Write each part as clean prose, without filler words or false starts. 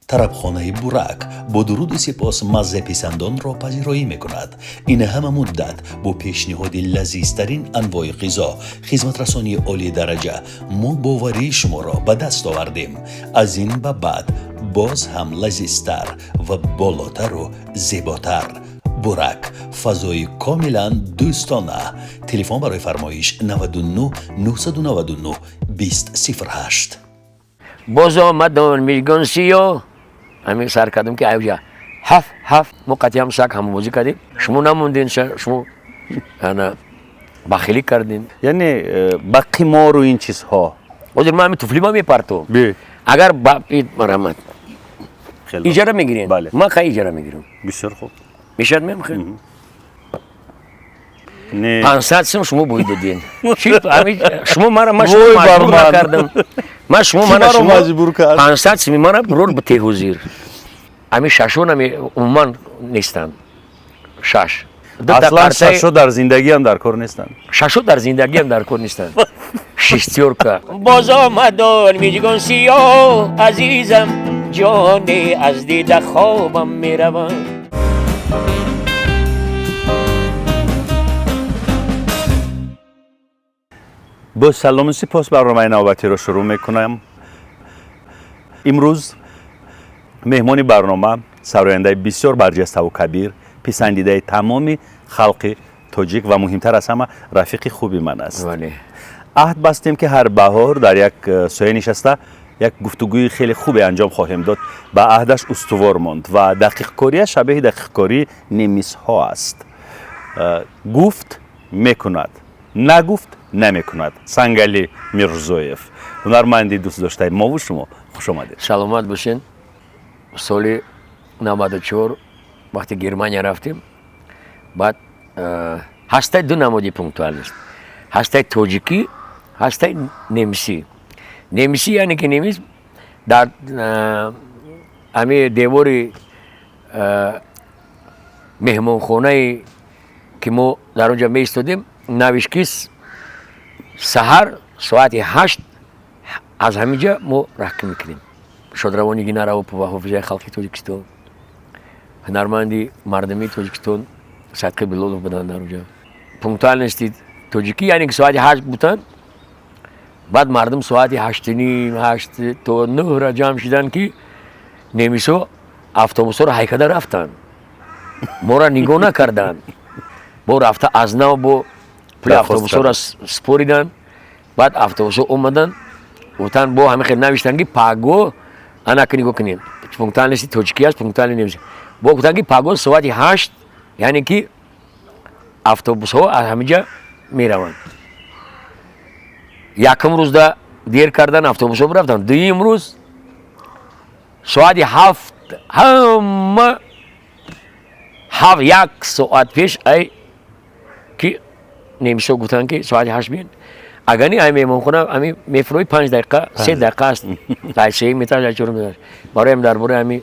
Тарабхонаи Бурак бо дуруду сипос маззаписандонро пазироӣ мекунад. Ин ҳама муддат бо пешниҳоди лазизтарин анвои ғизо, хизматрасонии олии дараҷа мо боварии шуморо ба даст овардем. Аз ин ба баъд боз ҳам лазизтар ва болотару зеботар. Бурак, фазои комилан дӯстона. Телефон барои фармоиш 99 999 20 08. Боз омадон мижгон сиё, ҳамин сар кардам, ки айҷа ҳафт ҳафт мо қатъиам сак ҳамбозӣ кардем, шумо намонден, шумо ана бахилӣ кардин. Яъне ба қимору ин чизҳо. Ҳозир ман ҳамин туфлима мепартом, агар марҳамат, иҷара мегирен. Ман хай иҷара мегирам. Бисёр хуб. Мешавад, мем хел 500 сум шумо боид доден. Шумо мара, ман шумо маҷбур накардам, ман шумо мана шумо 500 суми мара бурор ба теҳузир. Ами шашон ами умуман нестанд шаш. Аслан шашо дар зиндагиам дар кор нестанд. Шашо дар зиндагиам дар кор нестанд. Шестёрка. Боз омадон мижгон сиё, азизам ҷоне, аз дида хобам меравам. Бо салому сипос барномаи навбатиро шурӯъ мекунам. Имрӯз меҳмони барнома сарояндаи бисёр барҷаставу кабир, писандидаи тамоми халқи тоҷик ва муҳимтар аз ҳама рафиқи хуби ман аст. Аҳд бастем, ки ҳар баҳор дар як соя нишаста як гуфтугӯи хеле хубе анҷом хоҳем дод. Ба аҳдаш устувор монд ва дақиқкориаш шабеҳи дақиқкории немисҳо аст. Гуфт, мекунад, нагуфт, намекунад. Сангалӣ Мирзоев, ҳунарманди дӯстдоштаи мову шумо, хуш омадед. Саломат бошен. Соли 94 вақте Германия рафтем, баъд ҳастай ду намуди пунктуальность: ҳастай тоҷикӣ, ҳастай немисӣ. Немисӣ яъне ки немис дар ҳами девори меҳмонхонае ки мо дар он ҷо меистодем, навишт, ки саҳар соати 8 аз ҳамин ҷа мо раҳкӣ мекунем. Шодравони Гинарапова, ҳофизаи халқи Тоҷикистон, ҳунарманди мардумии Тоҷикистон Садқи Билолов буданд дар онҷо. Пунктуальности тоҷикӣ яъне ки соати 8 буданд, баъд мардум соати 8:30, 8 то 9-ра ҷамъ шиданд, ки немисҳо автобусҳоро ҳайкада рафтанд, моро нигоҳ накарданд, бо рафта аз нав бо пули автобусҳоро спориданд. Баъд автобусҳо омаданд, гуфтанд, бо ҳамин хел навиштанд, ки паго, анака нигоҳ кунед, пунктуальности тоҷикӣ аст, пунктуальни немис. Бо гуфтанд, ки паго соати 8, яъне ки автобусҳо аз ҳамин ҷа мераванд. Якум рӯзда дер кардан, автобусҳо рафтанд. Дуюм рӯз соати 7 ҳама ҳафт, як соат пеш ай ки немисҳо гуфтанд, ки соати 8 биён. Агар ни, ай меҳмонхона ами мефурои 5 дақиқа, 3 дақиқа аст, ай 3 метр, ай 4 метр. Бароям дар бораи ами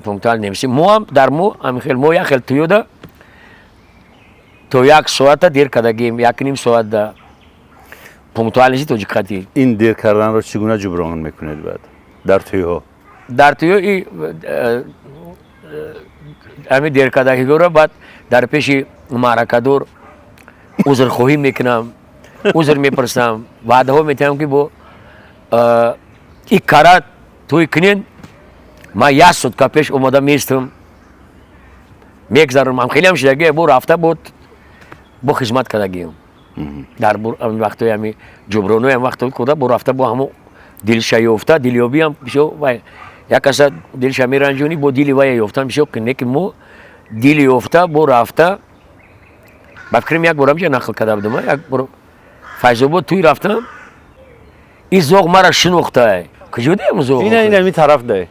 пунктуал немисӣ, мо ҳам дар мо ами хел, мо як хел туёда то як соата дер кардагем, 1.5 соатда. Пунктуальности тоҷикқатӣ. Ин дер карданро чӣ гуна ҷуброн мекунед баъд дар тӯйҳо? Дар тӯйҳо ами дер кардагиҳоро баъд дар пеши маъракадор узрхоҳӣ мекунам, узр мепурсам, ваъдаҳо метиҳам, ки бо и кара тӯй кунен, ман як сутка пеш омода меистам, мегзарам. Хелеам шидаги, бо рафта бо хизмат кардагиам дар вақтҳои ами ҷуброноям, вақто куда бо рафта бо ҳамо дилша ёфта, дилёбиам бисёр вай, як каса дилша меранҷонӣ, бо дили вая ёфтан бисёр қин, ки мо дили ёфта бо рафта. Ба фикрам, як борам ҷа нақл карда будам, як бор Файзобод тӯй рафтам, ин зоғ мара шинохтай. Куҷо даям зоғ? Ина, ина ми тараф дай.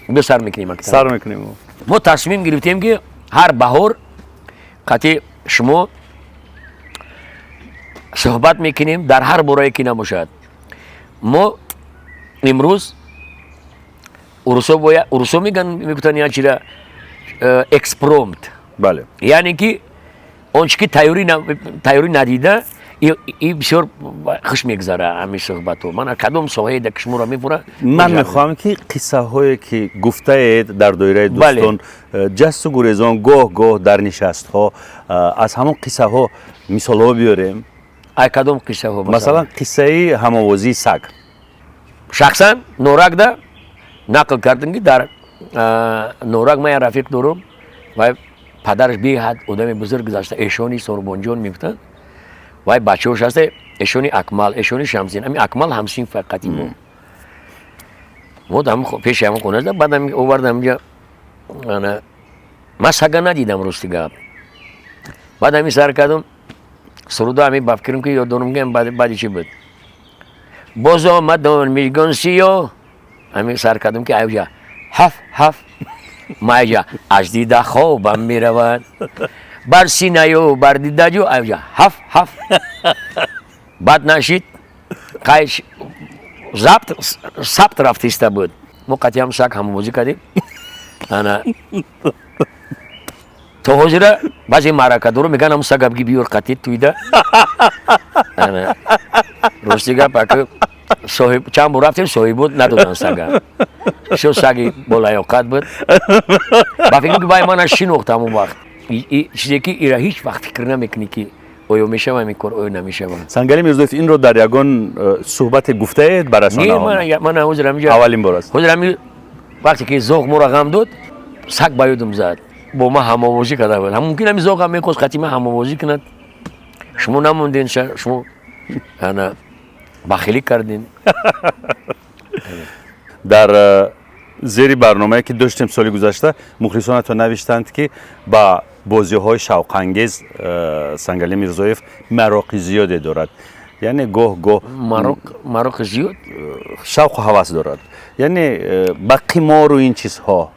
Биё, сар мекунем. Сар мекунем. Мо тасмим гирифтем, ки ҳар баҳор қатъи шумо суҳбат мекунем дар ҳар борае ки набошад. Мо имрӯз урусо бояд, урусо меган, мегуфтанд як чира экспромт. Яъне ки он чи ки тайёрӣ надида И бисёр хуш мегузара ҳамин суҳбату. Ман кадом соҳае дар кишмуро мебура. Ман мехоҳам, ки қиссаҳое, ки гуфтаед дар доираи дӯстон, ҷасту гурезон, гоҳ гоҳ дар нишастҳо, аз ҳамон қиссаҳо мисолҳо биёрем. Ай кадом қиссаҳо? Масалан, қиссаи ҳамовозии саг. Шахсан Норакда нақл кардем, ки дар Норак ман як рафиқ дорам ва падараш беҳад одами бузург гузашта, Эшони Сорбонҷон мегуфтанд. Вай бачаҳош ҳаста: Эшони Акмал, Эшони Шамсин. Ами Акмал ҳамсинф фақати мо пеши ҳамон хона. Баъд овардам инҷа, ман сага надидам, рости гап. Баъд ҳамин сар кардам суруда, ҳамин ба фикрам, ки ёд дорам, ки баъди чӣ буд, боз омадон мижгон сиё, ҳамин сар кардам, ки айҷа ҳаф ҳаф майҷа аз дида хобам меравад, бар синаю бар дидаҷу айҷа ҳаф ҳаф. Баъд нашид, қай забт сабт рафтиста буд, мо қатъиам саг ҳамовозӣ кардем. Ана то ҳозира баъзе маъракадоро мегӯянд, ҳамн сага бги биёр қатӣ туида. Рости гап, ака, соҳиб чанд бор рафтем, соҳибо надоданд сага. Бисёр саги болаёқат буд. Ба фикрам, ки вай мана шинохт ҳамон вақт. Чизе ки ира ҳеҷ вақт фикр намекунӣ, ки оё мешава ин кор, оё намешава. Сангали Мирзоев, инро дар ягон суҳбате гуфтаед ба расонаҳо? Ман ҳозир ҳаминҷа аввалин бор аст. Ҳозир ҳамин вақте ки зоғ моро ғам дод, саг ба ёдам зад, бо ман ҳамовозӣ карда буд. Мумкин ҳамин зоғ ҳам мехост қатъи ман ҳамовозӣ кунад. Шумо намонден, шумо ана бахилӣ кардин. Дар зери барномае, ки доштем соли гузашта, мухлисонатон навиштанд, ки ба бозиҳои шавқангез Сангали Мирзоев мароқи зиёде дорад, яъне гоҳ гоҳ мароқи зиёд? Шавқу ҳавас дорад, яъне ба қимору ин чизҳо.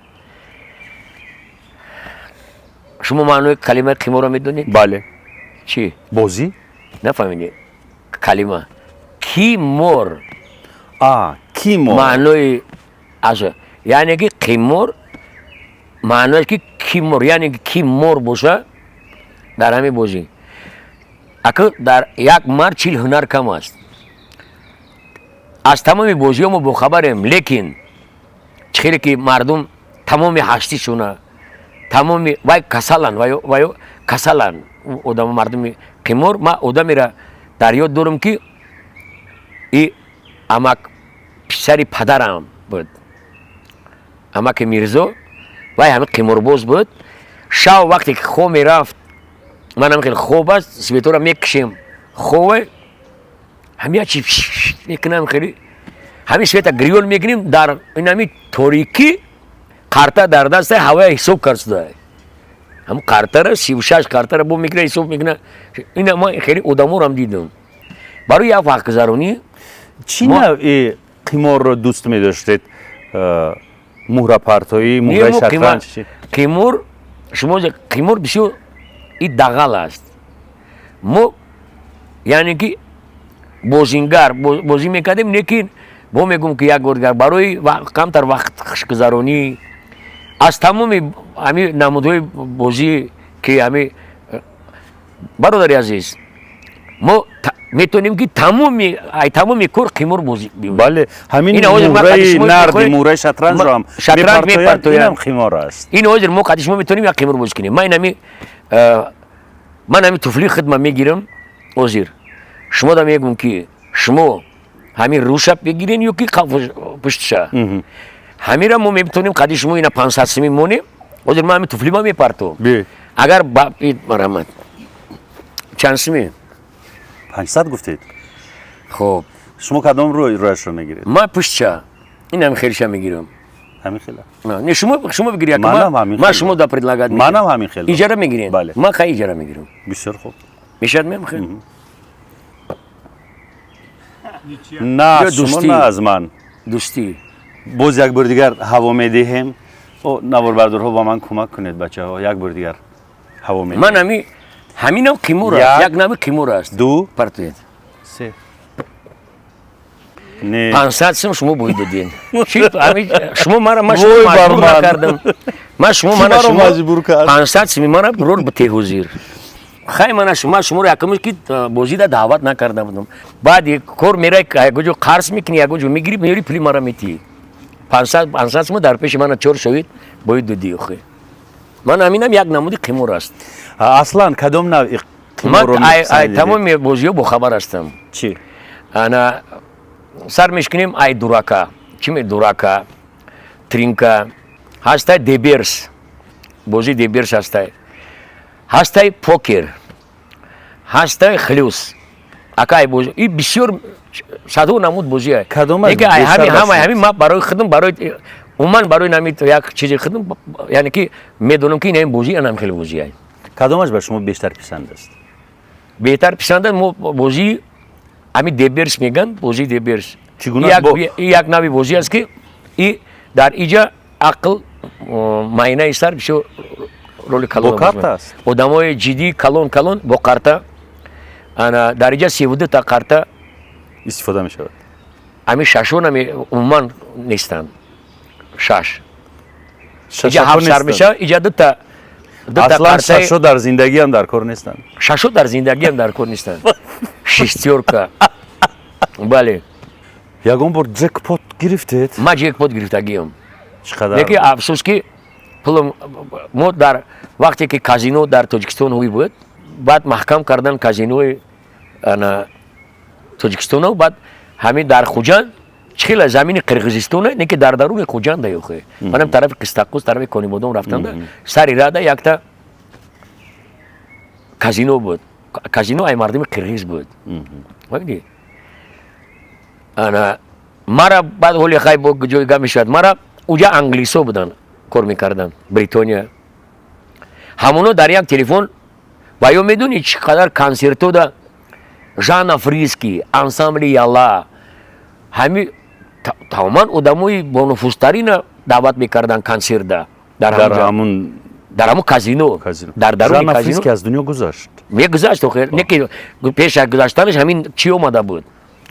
Шумо маънои калимаи қиморро медонед? Бале. Чӣ? Бозӣ. Нафаҳмидед калима кимор. А, кимор. Маънои аз, яъне ки қимор маънояш ки кимор, яъне ки кимор боша дар ҳамин бозӣ. Ака, дар як мард 40 ҳунар кам аст. Аз тамоми бозиҳо мо бохабарем, лекин чӣ хеле ки мардум тамоми ҳастишуна, тамоми вай касаланд, ваё касаланд одамо, мардуми қимор. Ман одамеро дар ёд дорам, ки и амак писари падарам буд, амаки Мирзо. Вай ҳамин қиморбоз буд. Шав вақте ки хоб мерафт, ман ҳам хеле хоб аст, светора мекушем, хове ҳамин як чи мекунам, хеле ҳамин света гирён мекунем, дар инами торикӣ қарта дар даста, ҳавая ҳисоб кард шуда, ҳам қартара 36 қартара бо мекуна, ҳисоб мекуна. Ина ман хеле одаморам дидам барои як вақтгузаронӣ. Чӣ навъи қиморро дӯст медоштед? Муҳрапартоӣ, муҳраи шатранҷ? Қимор, шумо, қимор бисёр и дағал аст. Мо, яъне ки бозингар бозӣ мекардем, лекин бо мегӯм, ки як бор дигар барои камтар вақт хушгузаронӣ аз тамоми ҳамин намудҳои бозӣ, ки ҳами, бародари азиз, мо метавонем, ки тамоми ай тамоми кор қимор бозӣ. Бале, ҳамин муҳраи нарди, муҳраи шатранҷро ҳам шатранҷ мепартояд. Инам қимор аст. Ин ҳозир мо қади шумо метавонем як қимор бозӣ кунем. Ман инами, ман ҳамин туфли хидма мегирам, ҳозир шумо да мегӯм, ки шумо ҳамин рӯша бигирен ё ки пуштша. Ҳамира мо метавонем қади шумо ина 500 сими монем. Ҳозир ман ҳамин туфлима мепартом, агар марҳамат, чанд сими? 500 гуфтед. Хуб. Шумо кадом рӯяшро мегиред? Ман пуштша, ин ҳамин хелша мегирам. Ҳамин хела? Не, шумо бигиред. Ман шумо да предлагать. Манам ҳамин хел. Иҷара мегиред? Бале. Ман хай иҷара мегирам. Бисёр хуб. Мешавад, мем хел? На, шумо, на, аз ман. Дӯстӣ. Боз як бори дигар ҳаво медиҳем. Наворбардорҳо, ба ман кӯмак кунед, бачаҳо, як бори дигар ҳаво медиҳем. Ман ҳамин ҳаминам қимор аст, як нави қимор аст. Ду. Партоед. Се. Не. 500 сум шумо боид додед. Шумо мара, ман шумо маҷбур накардам. Ман шумо, мана шумо маҷбур кард. 500 суми мара бирор бите ҳозир. Хай, мана шумо, шуморо якумш ки бозида даъват накарда будам. Баъд кор мерай, ягон ҷо қарз мекунӣ, ягон ҷо мегирӣ, меёри, пули мара метиҳӣ. 500, 500 сума дар пеши мана чор шоҳид боид додӣ. Охе, ман ҳаминам як намуди қимор аст. Аслан кадом навъи Ман қиморро ай меписандидед? Тамоми бозиҳо бохабар ҳастам. Чӣ? Ана, сар мешкунем ай дурака. Чӣ ме дурака, тринка ҳастай, деберс, бозии деберс ҳастай, ҳастай покер ҳастай, хлюс ака, ай бози и бисёр, садҳо намуд бозӣ. Кадомаш Лекин ай бештар ҳами ба ҳама шумо? Ҳами ман барои худам, барои умуман, барои нами як чизи худам, яъне ки медонам, ки ин бозӣ анам хеле бозӣ ай. Кадомаш ба шумо бештар писанд аст? Беҳтар писанда мо бозии ҳами деберс меган, бозии деберс. Чӣ гуна Як як нави бозӣ аст, ки и дар иҷа ақл, майнаи сар бисёр роли калон Бо карта аст? Одамои ҷиддӣ, калон калон, бо карта. Ана, дар иҷа 32-та карта истифода мешавад. Ҳами шашон ҳами умуман нестанд, шаш иҷа Шашако ҳафт сар нестанд. мешавад, иҷа дута Аслан картаи шашо дар зиндагиам дар кор нестанд. Шашо дар зиндагиам дар кор нестанд, шестёрка, бале. Ягон бор ҷекпот гирифтед? Ман ҷекпот гирифтагиам. Чӣ қадар? Лекин афсӯс, ки пулам мо дар вақте ки казино дар Тоҷикистон ҳуй буд, баъд маҳкам кардан казинои ана Тоҷикистоно. Баъд ҳамин дар Хуҷанд чӣ хела замини Қирғизистона, не ки дар даруни Хуҷанда, ёхе манам тарафи Қистақуз, тарафи Конибодом рафтанда, сари рада якта казино буд. Казино ай мардуми қирғиз буд, фаҳмидӣ? Ана, мара баъд ҳоли хай бо ҷои гап мешавад. Мара уҷа англисо буданд, кор мекарданд, Бритония. Ҳамоно дар як телефон ва ё медонӣ, чӣ қадар консертҳо да Жанна Фриски, ансамбли Яла, ҳами тамоман одамои бонуфузтарина даъват мекарданд консертда дар Дар ҳамон ҷо. Ҳамун Дар ҳамон казино. Казино. Дар даруни Жанна казино. Фриски аз дунё гузашт. Мегузашт охир, не ки пеш аз гузаштанаш ҳамин чӣ омада буд,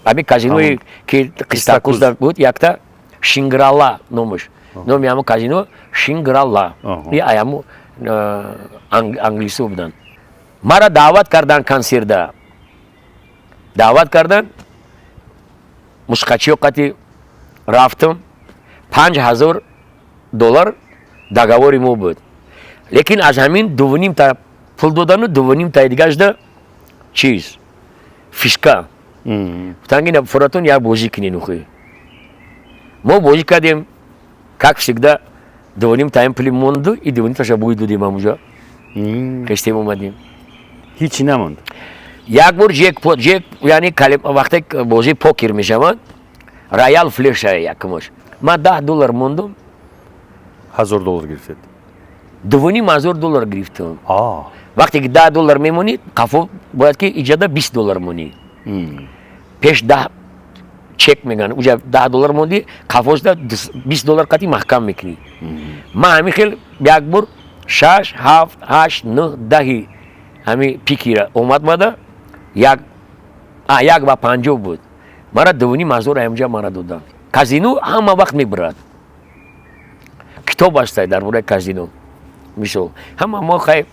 ҳамин казиное ки Қистакузда буд якта, Шинграла номаш, номи ҳамон казино Шинграла. И ай ҳамун англисо буданд, мара даъват карданд, консертда даъват карданд. Мусиқачиё қати рафтам, 5000 доллар договори мо буд, лекин аз ҳамин дувнимта пул додану дувнимтаи дигашда чиз фишка. Гуфтанд, ки фуратон як бозӣ кунен. Ухи, мо бозӣ кардем, как всегда, дувним таим пули монду и дувнимташа бӯй додем, ҳамуҷа хестем, омадем. Ҳичи намонд. Як бор ҷекпот, ҷек, яъне вақте бозии покер мешавад, роял флеша якумаш, ман 10 доллар мондум. 1000 доллар гирифтед? 2500 доллар гирифтам. Вақте ки 10 доллар мемонӣ, қафо бояд ки иҷада 20 доллар монӣ. Пеш даҳ чек меган, уҷа 10 доллар мондӣ, қафошда 20 доллар қати маҳкам мекунӣ. Ман ҳамин хел як бор шаш, ҳафт, ҳашт, нӯҳ, даҳи ҳамин пикира омад мада як як ва панҷоҳ буд, мара 2500 ҳамҷа мара доданд. Казино ҳама вақт мебурад. Китоб ҳастай дар бораи казино, мисол, ҳама мо хай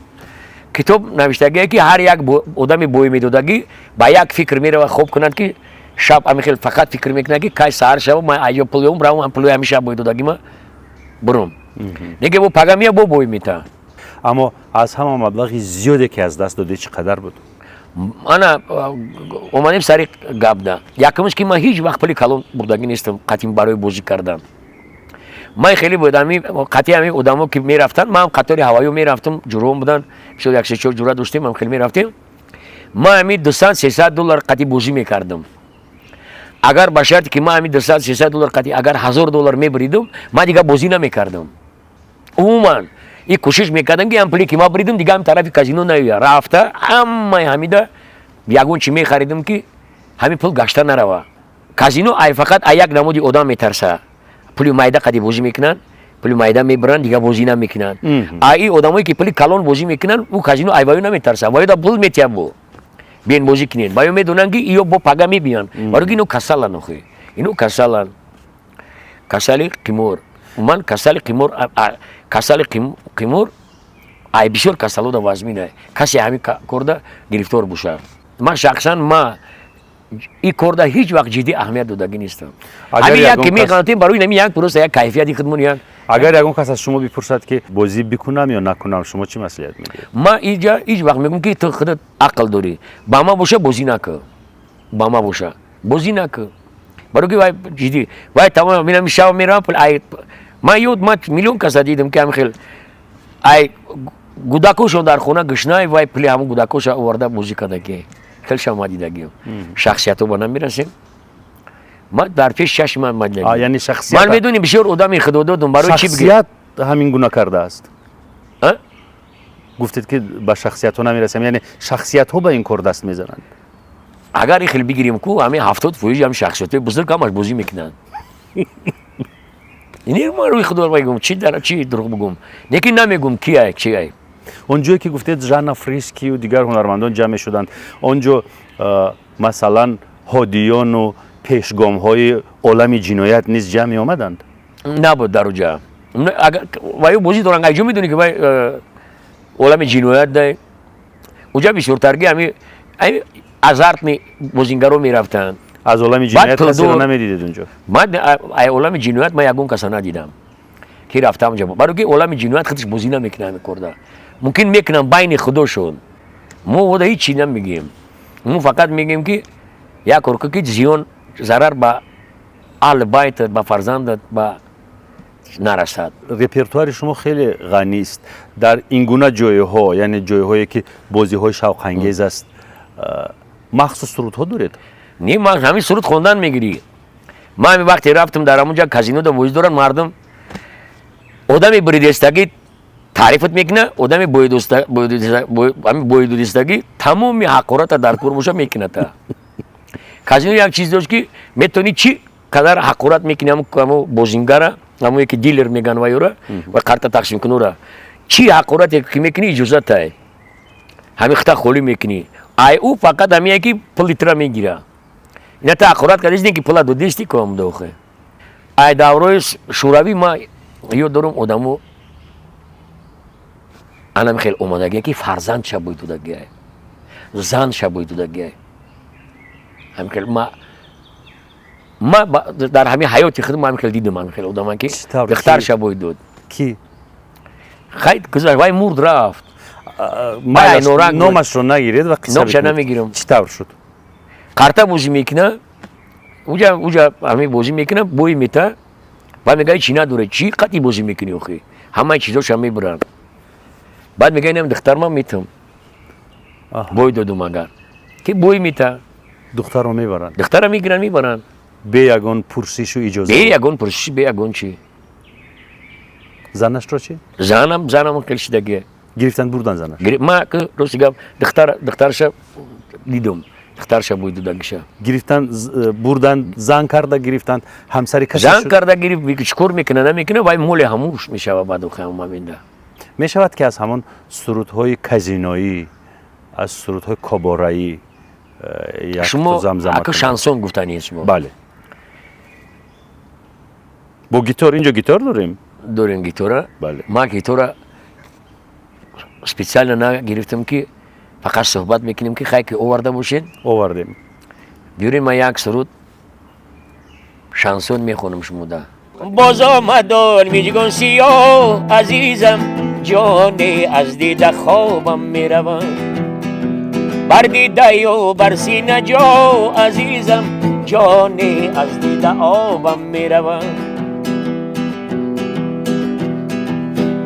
китоб навиштагие, ки ҳар як одами бой медодагӣ ба як фикр мерава, хоб кунад, ки шаб ҳамин хел фақат фикр мекунад, ки кай саҳар шава, ман айҷо пул ёбам, равам, пули ҳамин шаб бой додагима бурум. Неге бо пага мия, бо бой мета. Аммо аз ҳама маблағи зиёде, ки аз даст додед, чӣ қадар буд? Ана, омадем сари гапда. Якумш, ки ман ҳеҷ вақт пули калон бурдагӣ нестам қатъи барои бозӣ кардан. Ман хеле буд, ами қатъи ҳами одамо ки мерафтанд, ман қатори ҳавоё мерафтам, ҷуром буданд, бисёр, як се чор ҷура доштем, ман хеле мерафтем. Ман ҳами 200, 300 доллар қатъи бозӣ мекардам. Агар ба шарте ки ман ҳами 200, 300 доллар қатъи агар 1000 доллар мебуридам, ман дигар бозӣ намекардам умуман. И кӯшиш мекардам, ки ҳам пуле ки ман буридам, дигар ҳам тарафи казино наёя. Рафта, ҳамаи ҳамида ягон чи мехаридам, ки ҳамин пул гашта нарава. Казино ай фақат ай як намуди одам метарса: пули майда қади бозӣ мекунанд, пули майда мебаранд, дигар бозӣ намекунанд. А и одамое ки пули калон бозӣ мекунанд, ӯ казино ай ваё наметарса, ваёда пул метиҳад, бо биен бозӣ кунед. Ваё медонанд, ки иё бо пага мебиёнд, барои ки ино касаланд. Охи, ино касаланд, касали қимор. Умуман, касали қимор, касали қимор. Ай бисёр касалода вазмина касе ҳамин корда гирифтор бошад. Ман шахсан ма ин корда ҳеҷ вақт ҷиддӣ аҳамият додагӣ нестам. Ҳамин як ки меғалтем барои ҳамин як просто як кайфияти худмон як. Агар ягон кас аз шумо бипурсад, ки бозӣ бикунам ё накунам, шумо чӣ маслиҳат медиҳед? Ман иҷа ҳеҷ вақт мегӯм, ки ту худат ақл дорӣ, ба ман боша, бозӣ накун, ба ман боша, бозӣ накун, барои ки вай ҷиддӣ вай тамом минами шав меравам пул. Ай ман ёд ман миллион каса дидам, ки ҳамин хел ай гудакошон дар хона гушнай, вай пули ҳамон гудакоша оварда бозӣ кардаги. Хел шама дидагиам. Шахсиятҳо ба намерасем, ман дар пеш чашми ман мадидагиам. Яъне шахсият, ман медонем, бисёр одами худододум, барои чӣ? Шахсият ҳамин гуна кардааст. Гуфтед, ки ба шахсиятҳо намерасем, яъне шахсиятҳо ба ин кор даст мезананд? Агар ин хел бигирем ку, ҳамин 70% ҳам шахсиятҳои бузург ҳамаш бозӣ мекунанд. Ин ман рӯи худо мегӯм, чи дар чи дурӯғ бигӯм, лекин намегӯм ки ай чи ай. Он ҷое ки гуфтед, Жанна Фрискию дигар ҳунармандон ҷамъ мешуданд, он ҷо масалан ҳодиёну пешгомҳои олами ҷиноят низ ҷамъ меомаданд? Набуд дар уҷа. Вай бозӣ доранд, айҷо медонӣ, ки вай олами ҷиноят дай уҷа бисёртарги ҳами азартный бозингаро мерафтанд. Аз олами ҷиноят касеро намедидед унҷо? Ман ай олами ҷиноят ман ягон каса надидам, ки рафтам унҷа, барои ки олами ҷиноят худаш бозӣ намекунад ҳами корда. Мумкин мекунам байни худошон, мо ода ҳеҷ чи намегӯем, мо фақат мегӯем, ки як кор кун, ки зиён зарар ба аҳли байтат, ба фарзандат ба нарасад. Репертуари шумо хеле ғанист. Дар ин гуна ҷойҳо, яъне ҷойҳое ки бозиҳои шавқангез аст, махсус сурудҳо доред? Не, ман ҳамин суруд хондан мегирӣ. Ман ҳамин вақте рафтам дар ҳамонҷа, казинода бозӣ доранд, мардум одами буридестагӣ таърифат мекуна, одами боидудистагӣ тамоми ҳақората дар кор боша мекуната. Казино як чиз дошт, ки метавонӣ чӣ қадар ҳақорат мекунӣ ҳамо бозингара, ҳамое ки дилер меган вайёра ва карта тақсимкунура, чӣ ҳақорате ки мекунӣ, иҷозатай, ҳамин хита холӣ мекунӣ. Ай ӯ фақат ҳамие ки пули тура мегира. Ина та ҳақорат кардист, ки пула додисти куамдохе. Ай даврои шӯравӣ ма ёд дорам, одамо анам хел омадагие, ки фарзанд шабои додагиай, зан шабои додагиай. Ҳамин хел ма дар ҳамин ҳаёти худ ма ҳамин хел дидам, ҳамин хел одама, ки духтар шабои дод. Ки? Хай, вай мурд, рафт. Номашро нагиред ва қисса. Номша намегирам. Чӣ тавр шуд? Карта бозӣ мекуна уҷа, уҷа ҳамин бозӣ мекуна, бои мета баъд мега, чӣ надоре, чӣ қатъи бозӣ мекунӣ охи, ҳамаи чизоша мебуранд. Баъд мега, инам духтар ман метам, бой додум, агар ки бой мета. Духтарро мебаранд? Духтарро мегиранд, мебаранд. Бе ягон пурсишу иҷоза? Бе ягон пурсиш, бе ягон чӣ. Занашро чӣ? Занам хел шидагия. Гирифтанд, бурданд занаш? Ма рости гап, духтарша дидум, духтарша бой додагиша. Гирифтанд, бурданд, зан карда гирифтанд, ҳамсари касе? Зан карда гирифт, чӣ кор мекуна, намекуна, вай моли ҳамуш мешава баъд ҳамон момента. Мешавад, ки аз ҳамон сурудҳои казиноӣ, аз сурудҳои кобораӣ як шумо замзама ака кунед? Шансон гуфтани шумо? Бале, бо гитор. Инҷо гитор дорем. Дорем гитора? Бале. Ман гитора специально нагирифтам, ки фақат суҳбат мекунем, ки хай ки оварда бошед. Овардем. Биёрем, ман як суруд шансон мехонам шумода. Боз омадон миҷгон сиёҳ, азизам ҷоне, аз дида хобам меравам, бар дидаю бар сина ҷо, азизам ҷоне, аз дида обам меравам.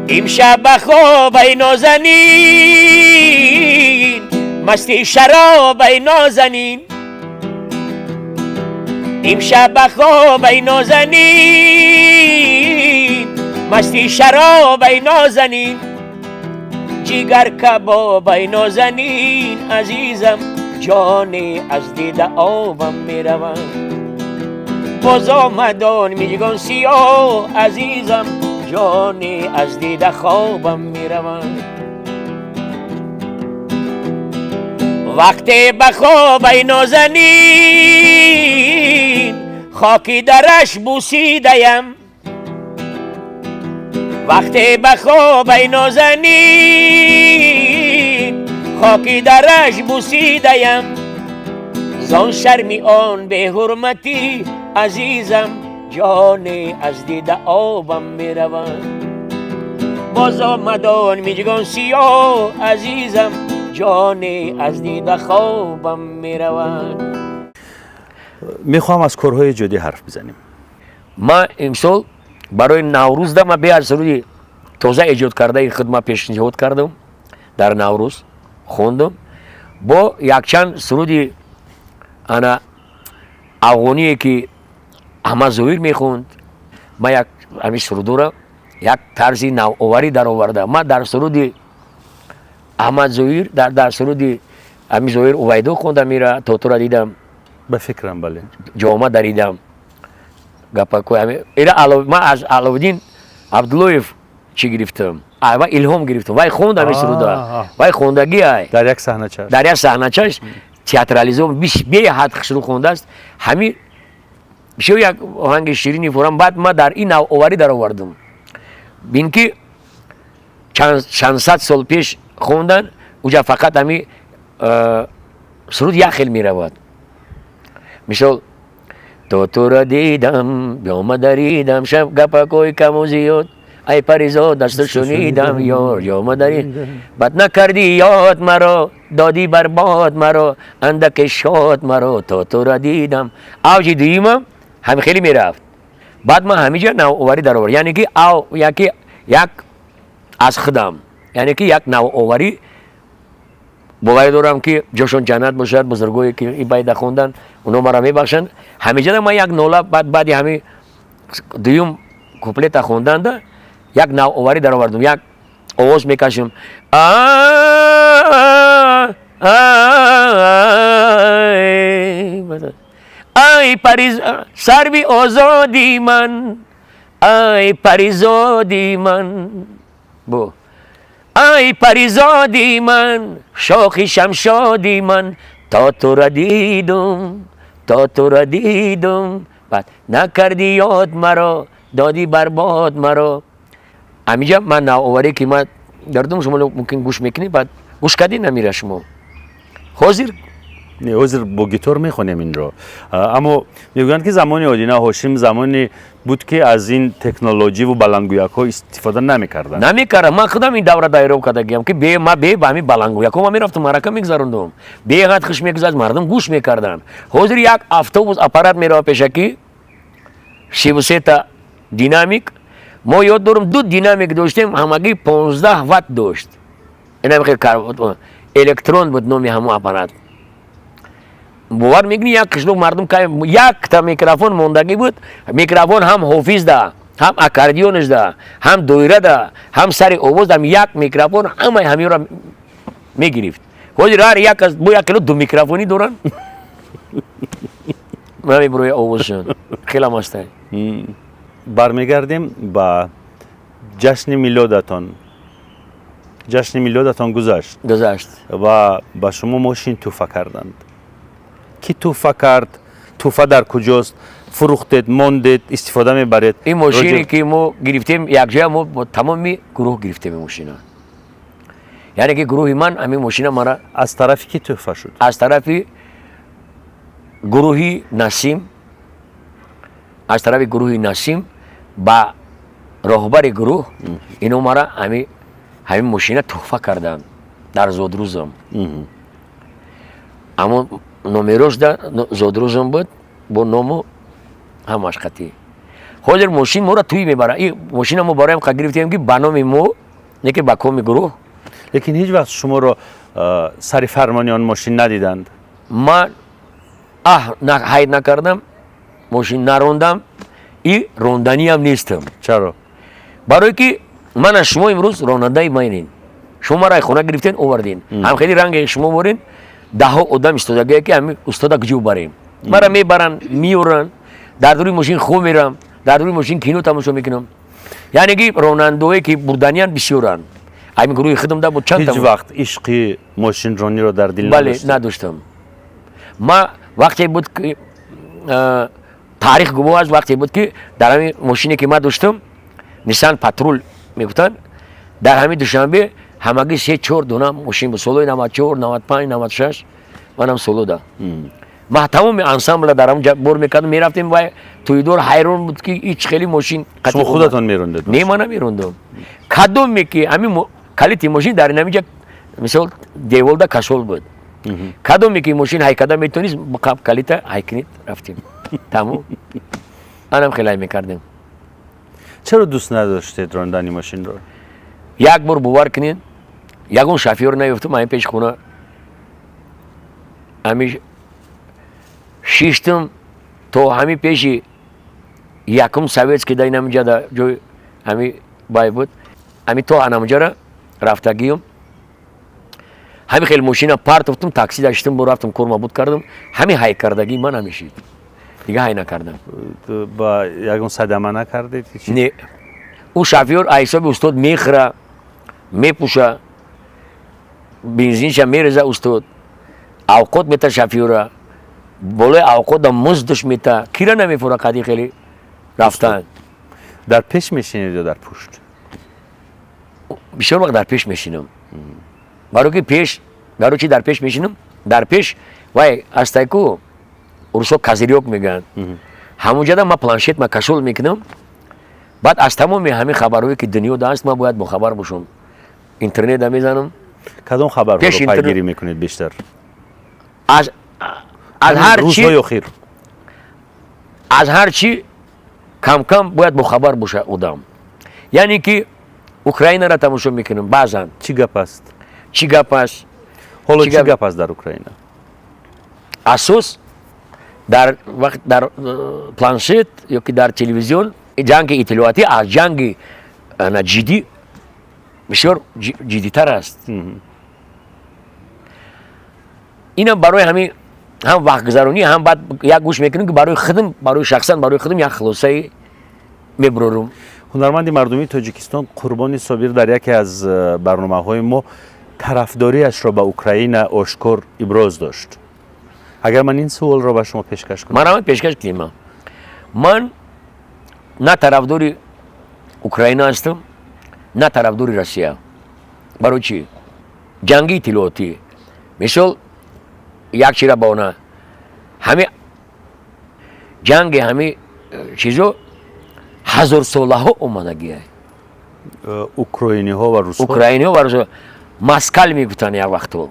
Имшаб ба хоб, ай нозанин, масти шароб, ай нозанин, имшаб ба хоб, ай нозанин, масти шароб, ай нозанин, ҷигар кабоб, ай нозанин, азизам ҷоне, аз дида обам меравам. Боз омадон миҷгон сиёҳ, азизам ҷоне, аз дида хобам меравам. Вақте ба хоб, ай нозанин, хоки дараш бусидаям. Вақте ба хобай нозанин хоки дараш бусидаям, зон шарми он беҳурматӣ, азизам, ҷоне аз дида обам меравад. Боз омадон миҷгон сиёҳ, азизам, ҷоне аз дида хобам меравад. Мехоҳам аз корҳои эҷодӣ ҳарф бизанем. Ман имсол барои Наврӯз да ман беҳад суруди тоза эҷод кардаи худ ман пешниҳод кардам, дар Наврӯз хондам бо якчанд суруди ана афғоние, ки Аҳмад Зоҳир мехонд. Ман як ҳамин сурудоро як тарзи навоварӣ дароварда. Ман дар суруди Аҳмад Зоҳир, дар суруди ҳамин Зоҳир Увайдо хондам ира: «То тура дидам». Ба фикрам, бале. «Ҷома даридам». Гапакои ира ман аз Аловиддин Абдуллоев чӣ гирифтам, ва илҳом гирифтам. Вай хонд ҳамин суруда, вай хондагӣ ай. Дар як саҳначаш. Дар як саҳначаш театрализован беҳад хушрӯ хондааст. Ҳамин бисёр як оҳанги ширини фурам. Баъд ман дар ин навоварӣ даровардам. Бин, ки чанд сад сол пеш хондан, уҷа фақат ҳами суруд як хел меравад. Мисол: «То тура дидам, ҷома даридам, шаб гапакои каму зиёд, ай паризод, дасту шунидам, ёр, ҷома дарид, бад накардӣ ёд маро, додӣ барбод маро, андаке шод маро, то тура дидам». Авҷи дуюмам ҳами хеле мерафт. Баъд ман ҳамиҷа навоварӣ даровард, яъне ки яки як аз худам, яъне ки як навоварӣ. Боварӣ дорам, ки ҷошон ҷаннат бошад, бузургое ки и байда хондан, оно маро мебахшанд. Ҳамиҷада ман як нола баъд баъди ҳами дуюм куплета хонданда як навоварӣ даровардам, як овоз мекашем: «Ай париз, сарви озоди ман, ай паризоди ман, бу ай паризоди ман, шохи шамшоди ман, то тура дидум, то тура дидум, баъд накардӣ ёд маро, додӣ барбод маро». Ҳамиҷа ман навоварӣ, ки ман дардум, шумо мумкин гӯш мекунед, баъд гӯш кардед намира шумо ҳозир. Не, ҳозир бо гитор мехонем инро, аммо мегӯянд, ки замони Одина Ҳошим замоне буд, ки аз ин технологиву баландгӯякҳо истифода намекарданд. Намекардам. Ман худам ин давра дайров кардагиам, ки ма бе ба ҳамин баландгӯякҳо ман мерафтам, маърака мегузарондум, беҳад хуш мегузашт, мардум гӯш мекарданд. Ҳозир як автобус аппарат мерава пешакӣ, 33-та динамик. Мо ёд дорам, ду динамик доштем, ҳамагӣ 15 ватт дошт. Инам хел «Электрон» буд номи ҳамон аппарат. Бовар мекунӣ, як қишлоқ мардум якта микрофон мондагӣ буд. Микрофон ҳам ҳофиз да, ҳам аккордеонш да, ҳам доира да, ҳам сари овоз да, як микрофон ҳамаи ҳаминро мегирифт. Ҳозир ҳар як аз бо як кило ду микрофонӣ доранд, намебуроя овозшон, хелам ҳастай. Бармегардем ба ҷашни милодатон. Ҷашни милодатон гузашт. Гузашт. Ва ба шумо мошин тӯҳфа карданд. Кӣ тӯҳфа кард? Тӯҳфа дар куҷост? Фурӯхтед, мондед, истифода мебаред? Ин мошине, ки мо гирифтем якҷоя, мо бо тамоми гурӯҳ гирифтем ин мошина, яъне ки гурӯҳи ман ҳамин мошина мара. Аз тарафи кӣ тӯҳфа шуд? Аз тарафи гурӯҳи Насим, аз тарафи гурӯҳи Насим ба роҳбари гурӯҳ. Ино мара ҳамин мошина тӯҳфа карданд дар зодрӯзам. Аммо номерош да зодрӯзам буд, бо ному ҳамаш қатӣ. Ҳозир мошин моро тӯй мебарад. И мошина мо бароям қа гирифтем, ки ба номи мо не, ки ба коми гурӯҳ. Лекин ҳеҷ вақт шуморо сари фармони он мошин надиданд? Ман ҳайд накардам, мошин нарондам и ронданиам нестам. Чаро? Барое ки мана шумо имрӯз ронандаи майнин. Шумо мара хона гирифтен, овардин. Ҳам хеле ранге шумо борин, даҳҳо одам истодагие, ки ҳами устода куҷо барем. Мара мебаранд, меоранд, дар дури мошин хоб мерам, дар дури мошин кино тамошо мекунам. Яъне ки ронандаое, ки бурданиян, бисёранд. Ҳамин гурӯҳи худам да бо чанд. Ҳеҷ вақт ишқи мошинрониро дар дил? Бале, надоштам. Ма вақте буд, ки таърих гувоҳ аст, вақте буд, ки дар ҳамин мошине, ки ман доштам, Ниссан Патрул. Мегуфтанд, дар ҳамин Душанбе ҳамагӣ се чор дона мошин буд, солҳои 94, 95, 96. Манам солода ма тамоми ансамбла дар ҳамон бор мекардам, мерафтем. Вай тӯйдор ҳайрон буд, ки ҳеч хеле мошин. Шумо худатон мерондед? Не, ман намерондам. Кадоме ки ҳамин калити мошин дар инамиҷа, мисол, деволда кашол буд, кадоме ки мошин ҳайкада метонист, калита ҳайкунед, рафтем, тамом. Анам хеле мекардем. Чаро дӯст надоштед рондани мошинро? Як бор, бовар кунед, ягон шофёр наёфтам. Ҳамин пеши хона ҳамин шиштам то ҳамин пеши якум Советский, да инамиҷа, да ҷои ҳами бай буд, ҳами то анамҷара рафтагиюм. Ҳами хеле мошина партофтум, такси даштам, бо рафтам, корма буд кардам. Ҳами ҳай кардагӣ ман ҳамешид, дига ҳай накардам. Ба ягон садама накардед? Не, ӯ шофёр аз ҳисоби устод мехӯра, мепӯша, бензинша мереза, устод авқот мета шофёра, болои авқота муздаш мета, кира намефура қади хеле рафтан. Дар пеш мешинед ё дар пушт? Бисёр вақт дар пеш мешинам. Барои ки пеш, барои чи дар пеш мешинам? Дар пеш вай астайку, урусо козырёк мегӯянд, ҳамонҷода ман планшет ма кашол мекунам. Баъд аз тамоми ҳамин хабарҳое, ки дунё даст, ман бояд бохабар бошам, интернета мезанам. Кадом хабарҳоро пайгирӣ мекунед бештар? Аз ҳар рӯзҳои охир. Аз ҳар чӣ камкам бояд бохабар боша одам. Яъне ки Украинаро тамошо мекунам баъзан. Чӣ гап аст? Чӣ гап аст? Ҳоло чӣ гап аст дар Украина? Асос дар вақт дар планшет ё ки дар телевизион ҷанги иттилоотӣ аз ҷанги ҷиддӣ бисёр ҷиддитар аст. Инам барои ҳамин ҳам вақтгузаронӣ, ҳам баъд як гӯш мекунем, ки барои худам, барои шахсан барои худам як хулосае мебурорум. Ҳунарманди мардумии Тоҷикистон Қурбони Собир дар яке аз барномаҳои мо тарафдориашро ба Украина ошкор иброз дошт. Агар ман ин суолро ба шумо пешкаш кунам? Манам пешкаш кунем. Ман на тарафдори Украина ҳастам, на тарафдори Россия. Барои чӣ? Ҷанги иттилоотӣ, мисол, як чира ба она ҳами ҷанги, ҳами чизо ҳазорсолаҳо омадагия. Украиниҳо ва русҳо. Украиниҳо ва русҳо москал мегуфтанд як вақто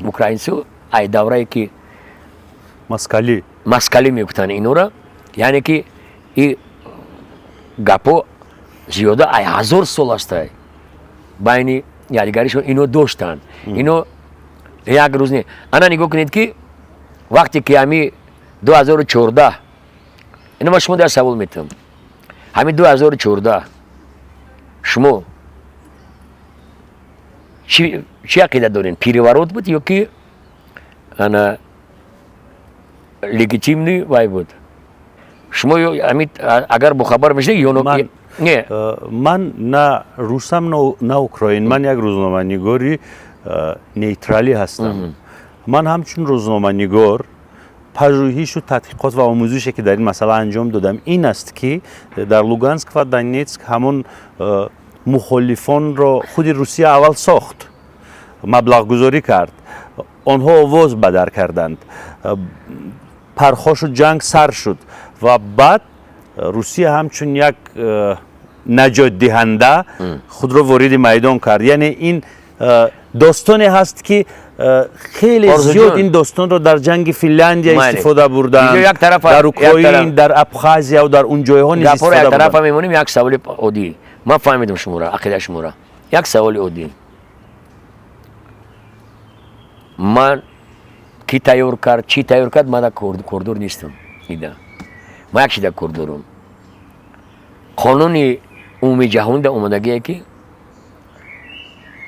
украинсо, ай даврае ки Москали. Москали мегуфтанд инора. Яъне ки и гапо зиёда ай 1000 сол астай, байни якдигаришон ино доштанд. Ино як рӯз не. Ана нигоҳ кунед, ки вақте ки ҳами 2014, ино ма шумо дар савол метавам, ҳами 2014 шумо чӣ ақида дорем? Переворот буд ё ки ана легитимный вай буд? Шумо ҳами агар бохабар мешудед ё не? Ман на русам, на украин. Ман як рӯзноманигори нейтралӣ ҳастам. Ман ҳамчун рӯзноманигор пажӯҳишу тадқиқот ва омӯзише, ки дар ин масъала анҷом додам, ин аст, ки дар Луганск ва Донецк ҳамон мухолифонро худи Русия аввал сохт, маблағгузорӣ кард, онҳо овоз бадар карданд, пархошу ҷанг сар шуд ва баъд Русия ҳамчун як наҷотдиҳанда худро вориди майдон кард. Яъне ин достоне ҳаст, ки хеле зиёд ин достонро дар ҷанги Финляндия истифода бурданд, дар Украин, дар Абхазия дар он ҷойҳо низ истифода. Тарафа мемонем. Як саволи оддӣ. Ман фаҳмидам шуморо, ақидаи шуморо. Як саволи оддӣ: ман ки тайёр кард, чӣ тайёр кард, ман кордор нестам. Ида ман як чиза кордорам: қонуни умумии ҷаҳонда омадагие, ки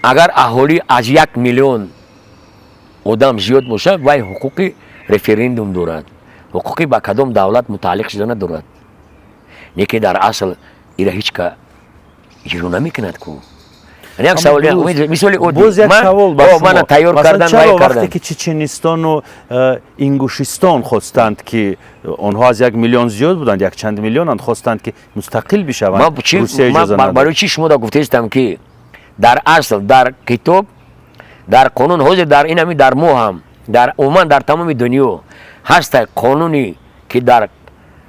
агар аҳолӣ аз 1 миллион одам зиёд бошад, вай ҳуқуқи референдум дорад, ҳуқуқи ба кадом давлат мутааллиқ шуда надорад. Не ки дар асл ира ҳеч ка иҷро намекунад ку. Як савол, мисоли оддӣ. Боз як савол ба шумо. Мана тайёр кардан, чаро вақте ки Чеченистону Ингушистон хостанд, ки онҳо аз 1 миллион зиёд буданд, якчанд миллионанд, хостанд, ки мустақил бишаванд, Русия иҷоза надод? Барои чӣ шумо да гуфтаистам, ки дар асл, дар китоб, дар қонун, ҳозир дар инами, дар мо ҳам, дар умуман дар тамоми дунё ҳаста қонуне, ки дар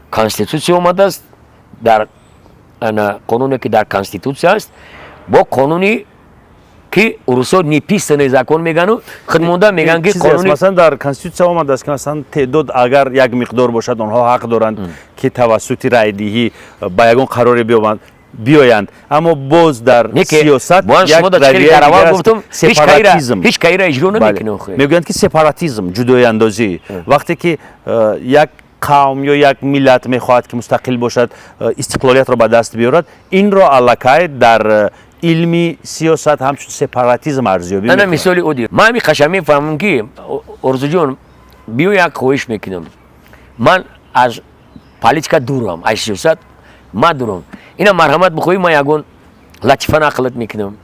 конститутсия омадааст, дар қонуне, ки дар конститутсия аст, бо қонуни, ки русо неписанный закон мегану, худмонда меган, ки қонуни. Масалан, дар конститутсия омадааст, ки масалан теъдод агар як миқдор бошад, онҳо ҳақ доранд, ки тавассути райдиҳӣ ба ягон қароре биёянд, аммо боз дар сиёсат Сепаратизм ҳеҷ кайра иҷро намекунад. Мегӯянд, ки сепаратизм, ҷудоиандозӣ, вақте ки як қавм ё як миллат мехоҳад, ки мустақил бошад, истиқлолиятро ба даст биёрад, инро аллакай дар илми сиёсат ҳамчун сепаратизм арзёбӣ. Ана мисоли оддӣ. Ман ҳами қаша мефаҳмам, ки Орзуҷон, биё, як хоҳиш мекунам. Ман аз политика дурам, аз сиёсат ман дурам. Ина, марҳамат, бихоҳӣ, ман ягон латифа нақлат мекунам.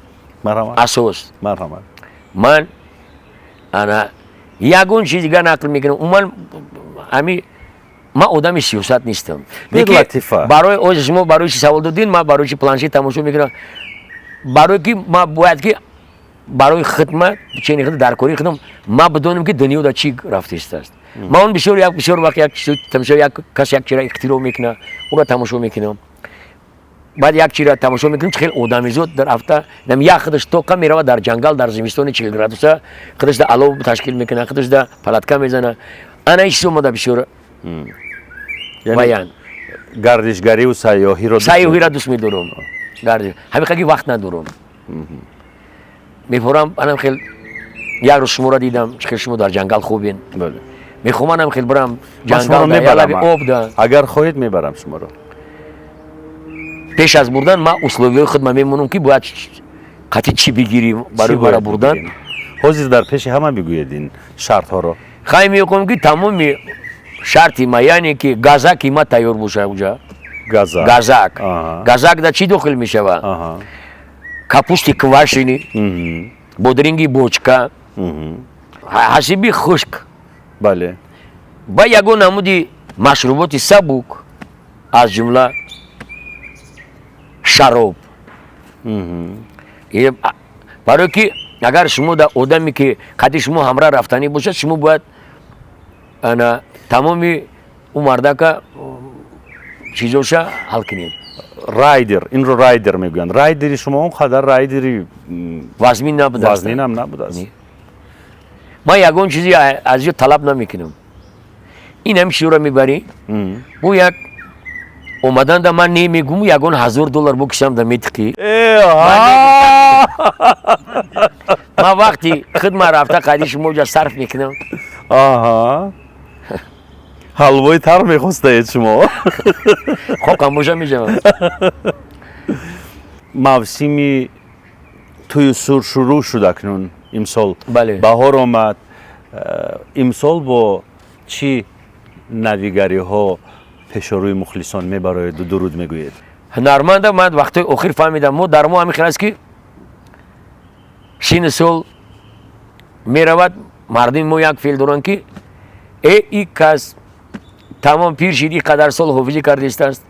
Асос. Марҳамат. Ман ана ягон чиз дигар нақл мекунам. Умуман ҳами ман одами сиёсат нестам. Латифа. Барои ози шумо барои чи савол додин, ман барои чи планшет тамошо мекунам? Барои ки ман бояд ки барои хидмат чени худ, дар кори худам ман бидонам, ки дунё дар чӣ рафтааст. Ман он бисёр, як бисёр вақт як тамошо, як кас як чира ихтироъ мекунад, ӯро тамошо мекунам. Баъд як чира тамошо мекунам, чи хел одамизод дар рафта нам, як худаш тоқа меравад дар ҷангал, дар зимистони 40 градуса, худаш да алов ташкил мекунад, худаш да палатка мезанад. Ана ин чиз омада бисёр баян. Гардишгариву сайёҳиро? Сайёҳиро дӯст медорам. Ҳамин ки вақт надорам, мепорам. Анам хел як рӯз шуморо дидам, чӣ хел шумо дар ҷангал хубен. Мехоҳам анам хел бирам ҷангал, лаби об да. Агар хоҳед, мебарам шуморо. Пеш аз бурдан ман условия ҳои худма мемонам, ки бояд қатъи чӣ бигирӣ барои мара бурдан. Ҳозир дар пеши ҳама бигӯед ин шартҳоро. Хай, мехоҳам, ки тамоми шарти ма, яъне ки газаки ма тайёр боша уҷа. Газак. Газак да чӣ дохил мешавад? Капусти квашеный, бодринги бочка, ҳасиби хушк. Ба ягон намуди машруботи сабук, аз ҷумла шароб, барое ки агар шумо да одаме, ки қадди шумо ҳамра рафтанӣ бошад, шумо бояд ана тамоми ӯ мардака чизоша ҳал кунед. Райдер, инро райдер мегӯянд. Райдери шумо он қадар райдери вазмин набудааст. Вазнинам набудааст. Ман ягон чизи аз ё талаб намекунам. Ин ҳами чизро мебарӣ, бу як омаданда ман немегум, ягон 1000 доллар бо кисам да метиқӣ. Ман вақти хидма рафта қади шумо ҷа сарф мекунам. Ҳалвои тар мехостаед шумо. Хокам боша, мешавам. Мавсими тӯю сур шурӯъ шуд акнун имсол. Бале. Баҳор омад. Имсол бо чӣ навигариҳо пешорӯи мухлисон мебароеду дуруд мегӯед? Ҳунарманда ман вақтҳои охир фаҳмидам, мо дар мо ҳамин хел аст, ки сину сол меравад, мардуми мо як феъл доранд, ки э, и кас тамом пир шид, и қадар сол ҳофизӣ кардистааст.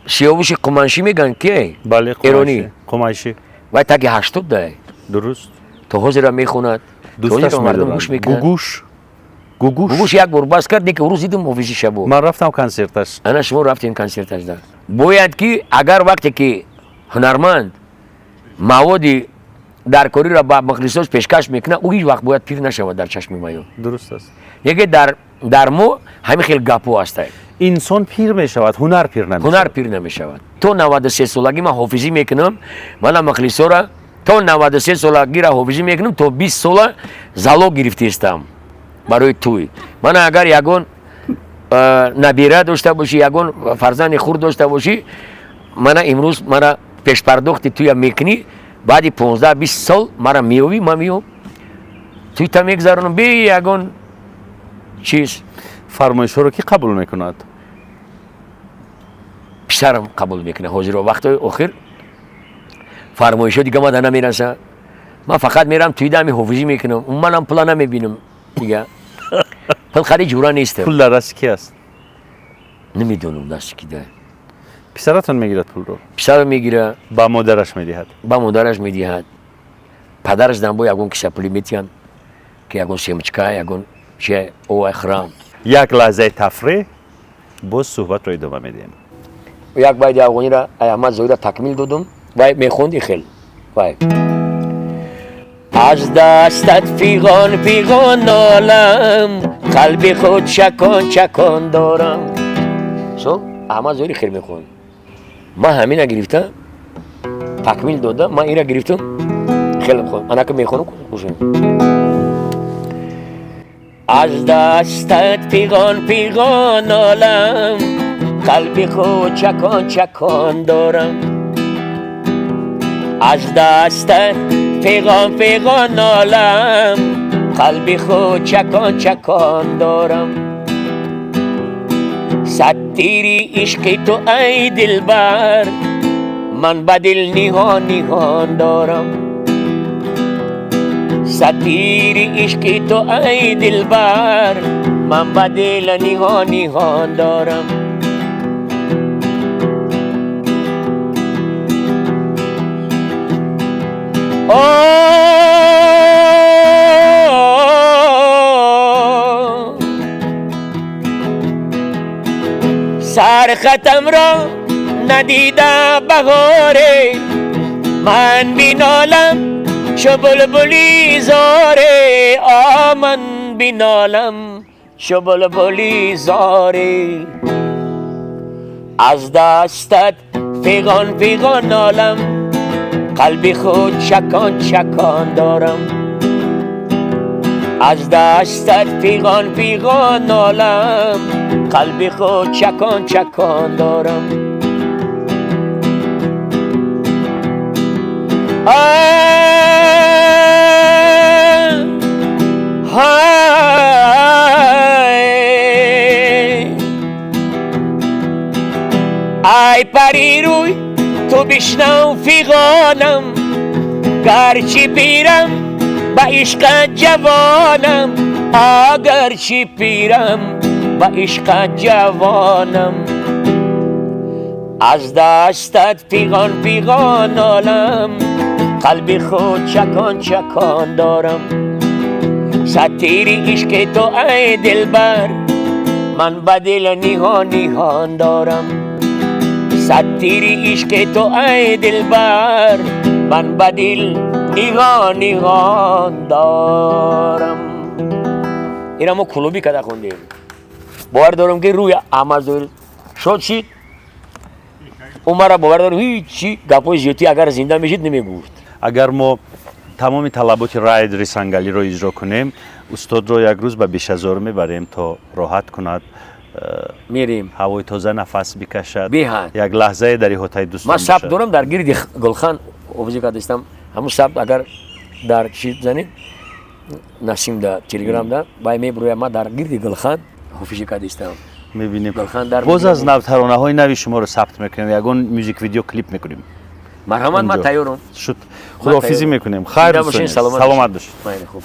Сиёвуши Қуманшӣ мегӯянд, ки Бале. Эронӣ. Қумайшӣ. Вай таги 80 дай. То ҳозира мехонад. Дӯсташ мардум гӯш мекунад. Гугуш, Гугуш. Гугуш як бор бас кард, неки рӯз дидум ҳофизи шабо. Ман рафтам консерташ. Ана, шумо рафтем консерташ да. Бояд ки агар вақте ки ҳунарманд маводи даркориро ба мухлисош пешкаш мекунад, ӯ ҳеҷ вақт бояд пир нашавад дар чашми маё. Дуруст аст. Яке дар мо ҳамин хел гапҳо ҳастанд. Инсон пир мешавад, ҳунар пир намешавад. Ҳунар пир намешавад. То 93 солагӣ ман ҳофизӣ мекунам. Мана, мухлисора то 93 солагиро ҳофизӣ мекунам, то 20 сола залог гирифтаистам барои тӯй. Мана, агар ягон набира дошта бошӣ, ягон фарзанди хурд дошта бошӣ, мана имрӯз мана пешпардохти тӯя мекунӣ, баъди 15-20 сол мара меёвӣ, ман меём, тӯйта мегузаронам бе ягон чиз. Фармоишҳоро кӣ қабул мекунад? Писарам қабул мекунад. Ҳозиро вақтҳои охир Фармоишо дига мада намераса. Ман фақат мерам туи дами ҳофизӣ мекунам. Манам пула намебинам дига. Пул хари ҷура нестам. Пул дар дасти ки аст? Намедонам дасти ки да. Писаратон мегирад пулро? Писарам мегира. Ба модараш медиҳад? Ба модараш медиҳад. Падараш дан бо ягон кисапулӣ метиҳанд, ки ягон семечка, ягон чи овай хӯрам. Як лаҳзаи тафреҳ, боз суҳбатро идома медиҳем. Як байди афғониро Аҳмад Зоҳирро такмил додум. Вай мехонди хел. Вай. Аз дастат фиғон фиғон нолам, қалби худ чакон чакон дорам. Со Аҳмад Зоҳири хел мехонд. Ман ҳамина гирифта такмил дода, ман инра гирифтам хеле хонд. Анака мехонам хушам. Аз дастат фиғон фиғон нолам, қалби худ чакон чакон дорам. Аз дастат фиғон фиғон нолам, қалби худ чакон чакон дорам. Сад тири ишқи ту ай дилбар, ман ба дил ниҳон ниҳон дорам. Сад тири ишқи ту ай дилбар, ман ба дил ниҳон ниҳон дорам. Сархатам ро надида баҳоре, ман бинолам чу булбули зоре, о ман бинолам чу булбули зоре. Аз дастат фиғон фиғон нолам, қалби худ чакон чакон дорам. Аз дастат фиғон фиғон нолам, қалби худ чакон чакон дорам. Ай пари рӯй ту бишнав фиғонам, гарчи пирам ба ишқат ҷавонам, агарчи пирам ба ишқат ҷавонам. Аз дастат фиғон фиғон нолам, қалби худ чакон чакон дорам. Сад тири ишқи ту ай дилбар, ман ба дил ниҳон ниҳон дорам. Сад тири ишқи ту ай дилбар, ман ба дил ниҳон ниҳон дорам. Ина мо клуби када хондем. Бовар дорам ки рӯи Аҳмад Зоҳир шод шид. Ӯ мара бовар дорам ҳичи гапҳои зиёдтӣ агар зинда мешид намегуфт. Агар мо тамоми талаботи райдери Сангалиро иҷро кунем, устодро як рӯз ба Бешазор мебарем то роҳат кунад, мерем, ҳавои тоза нафас бикашад, беҳад як лаҳзае дар иҳотаи дӯстон ман сабт дорам дар гирди Гулхан овозӣ кардастам. Ҳамун сабт агар дар чи занед Насим да Телеграм да вай мебурӯяд. Ман дар гирди Гулхан ҳофизӣ кардастам. Мебинем. Боз аз нав таронаҳои нави шуморо сабт мекунем, ягон мюзик видео клип мекунем. Марҳамат, ман тайёрам. Шуд. Худоҳофизӣ мекунем. Хайр, саломат бошед. Майли, хуб.